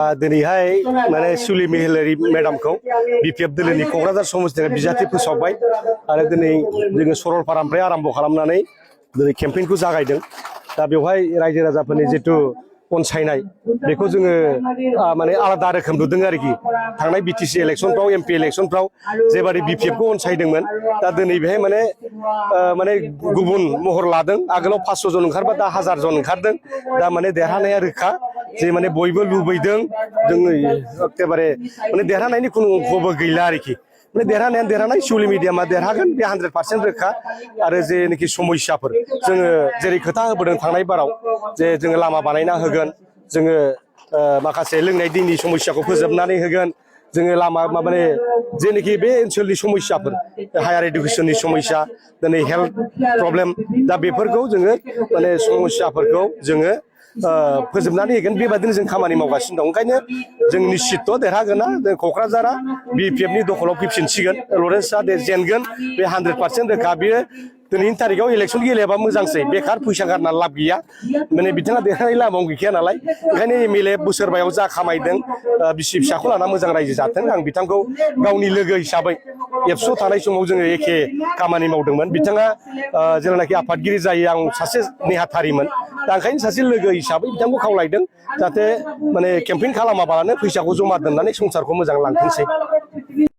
दिनैहाय माने सुलि महिलारि मेडामखौ बिपिएफ दोलोनि क'क्राझार समस्तिनिफ्राय बिजाथि फोसावबाय आरो दिनै जोङो सरलपारानिफ्राय आराम्भ खालामनानै दिनै केम्पेइनखौ जागायदों। दा बेवहाय रायजो राजाफोरनि जिथु अनसायनाय बेखौ जोङो माने आलादा रोखोम नुदों आरोखि। थांनाय बिटिसि इलेक्सनफ्राव एमपि इलेक्सनफ्राव जेबादि बिपिएफखौ अनसायदोंमोन दा दिनै बेहाय माने गुबुन महर लादों। आगोलाव 500 जन ओंखारबा दा 1000 जन ओंखारदों। दा माने देरहानाया रोखा जे माने बयबो लुबैदों जोङो एखेबारे माने देरहानायनि खुनु अंखबो गैला आरोखि। माने देरहानाय सुलि मिडियामा देरहागोन बे 100% रोखा। आरो जेनाखि समस्याफोर जोङो जेरै खोथा होबोदों थांनाय बाराव जे जोङो लामा बानायना होगोन, जोङो माखासे लोंनाय दैनि समस्याखौ फोजोबनानै होगोन, जोङो लामा माने जेनाखि बे ओनसोलनि समस्याफोर हायार इडुकेसननि समस्या दिनै हेल्थ प्रब्लेम दा बेफोरखौ जोङो माने समस्याफोरखौ जोङो फोजोबनानै होगोन बेबादिनो जों खामानि मावगासिनो दं। ओंखायनो जों निश्चित देरहागोना जों क'क्राझारा बिपिएफनि दखलाव फैफिनसिगोन, लरेन्सआ जेनगोन बे 100% रोखा। बेयो दिनैनि थारिखआव इलेक्सन गेलेयाबा मोजांसै, बेखार फैसा गारना लाब गैया। माने बिथाङा देरहानाय लामायाव गैखाया नालाय, ओंखायनो एमएलए बोसोरबायाव जा खामायदों बिसि फिसाखौ लाना मोजां रायजो जाथों। आं बिथांखौ गावनि लोगो हिसाबै एबसुआव थानाय समाव जोङो एखे खामानि मावदोंमोन। बिथाङा जेब्लानाखि आफादगिरि जायो आं सासे नेहाथारिमोन। दा ओंखायनो सासे लोगो हिसाबै बिथांखौ खावलायदों जाहाथे माने केम्पेइन खालामाबालानो फैसाखौ जमा दोननानै संसारखौ मोजां लांथोंसै।